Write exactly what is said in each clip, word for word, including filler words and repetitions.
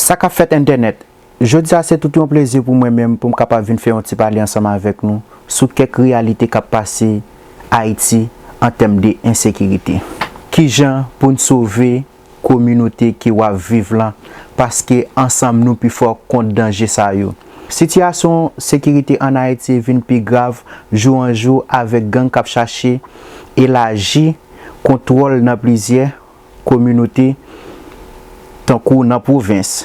Sa k ap fèt entènèt? Jodi a se tout yon plezi pou mwen menm pou m kapab vin fè yon ti pale ansanm avèk nou sou kèk reyalite k ap pase Ayiti an tèm de ensekirite. Kijan pou n sove kominote ke w ap viv lan, paske ansanm nou pi fò kont danje sa yo. Sitiyasyon sekirite ann Ayiti vin pi grav jou an jou avèk gang k ap chache elaji kontwòl nan plizyè kominote tankou nan pwovens.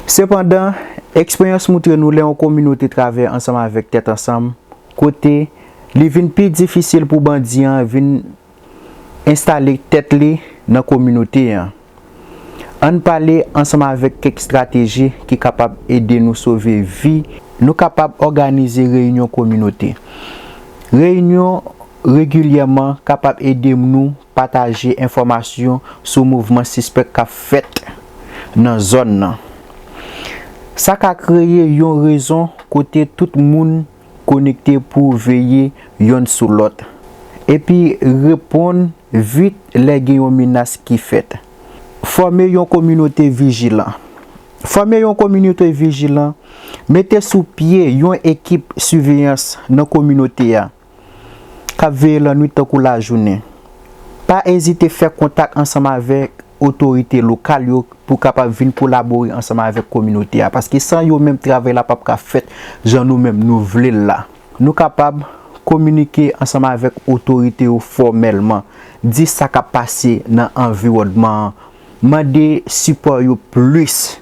Sepandan, eksperyans moutre nou lè yon kominote travay ansanm avèk tèt ansanm, kote li vin pi difisil pou bandi an vin enstale tèt li nan kominote an. Ann pale ansanm avèk kèk estrateji ki kapab ede nou sove vi, nou kapab òganize reyinyon kominote. Reyinyon regilyèman kapab ede nou pataje enfòmasyon sou mouvman sispèk k ap fèt nan zòn nan. Sa ka kreye yon rezon kote tout moun konekte pou veye yonn sou lòt, epi reponn vit lè gen yon menas ki fèt. Fòme yon kominote vijilan. Fòme yon kominote vijilan, mete sou pye yon ekip siveyans nan kominote a k ap veye lannwit tankou lajounen. Pa ezite fè kontak ansanm avèk otorite lokal yo pou kapab vin kolabore ansanm avèk kominote a, paske san yo menm travay la p ap ka fèt jan nou menm nou vle l la. Nou kapab kominike ansanm avèk otorite yo fòmèlman, di sa k ap pase nan anviwònman an, mande sipò yo plis,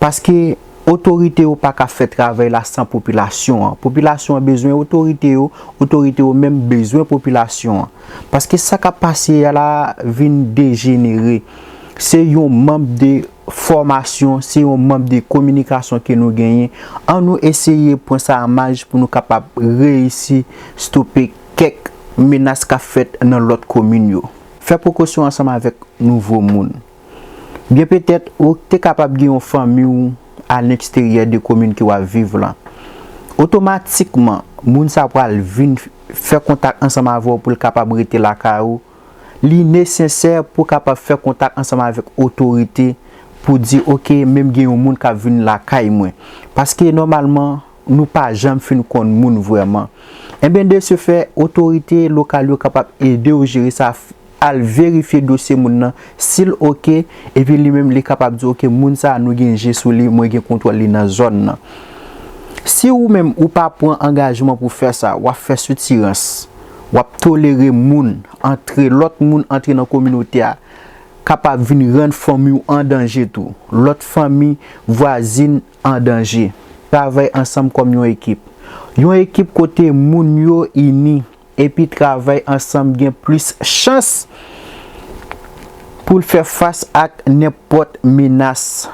paske otorite yo pa ka fè travay la san popilasyon an. Popilasyon an bezwen otorite yo, otorite yo menm bezwen popilasyon an. Paske sa k ap pase a la vin dejenere. Se yon mank de fòmasyon, se yon mank de kominikasyon ke nou genyen. Ann nou eseye pran sa an maj pou nou kapab reyisi stope kèk menas k ap fèt nan lòt komin yo. Fè prekosyon ansanm avèk nouvo moun. Byen petèt, ou te kapab gen yon fanmi w a leksteryè de komin ke w ap viv lan. Otomatikman, moun sa pral vin fè kontak ansanm avè w pou l kapab rete lakay ou. Li nesesè pou w kapab fè kontak ansanm avèk otorite pou di, "Oke, men m gen yon moun k ap vin lakay mwen." Paske nòmalman, nou pa janm fin konn moun vrèman. Enben, de se fè, otorite lokal yo kapab ede w jere sa, al verifye dosye moun nan, si l oke, epi li menm li kapab di, "Oke, moun sa a, nou gen je sou li, mwen gen kontwòl li nan zòn nan." Si ou menm ou pa pran angajman pou fè sa, w ap fè sitirans, w ap tolere moun antre, lòt moun antre nan kominote a, kapab vin rann fanmi w an danje tou. Lòt fanmi vwazin an danje. Travay ansanm kòm yon ekip. Yon ekip kote moun yo ini epi travay ansanm gen plis chans pou l fè fas ak nenpòt menas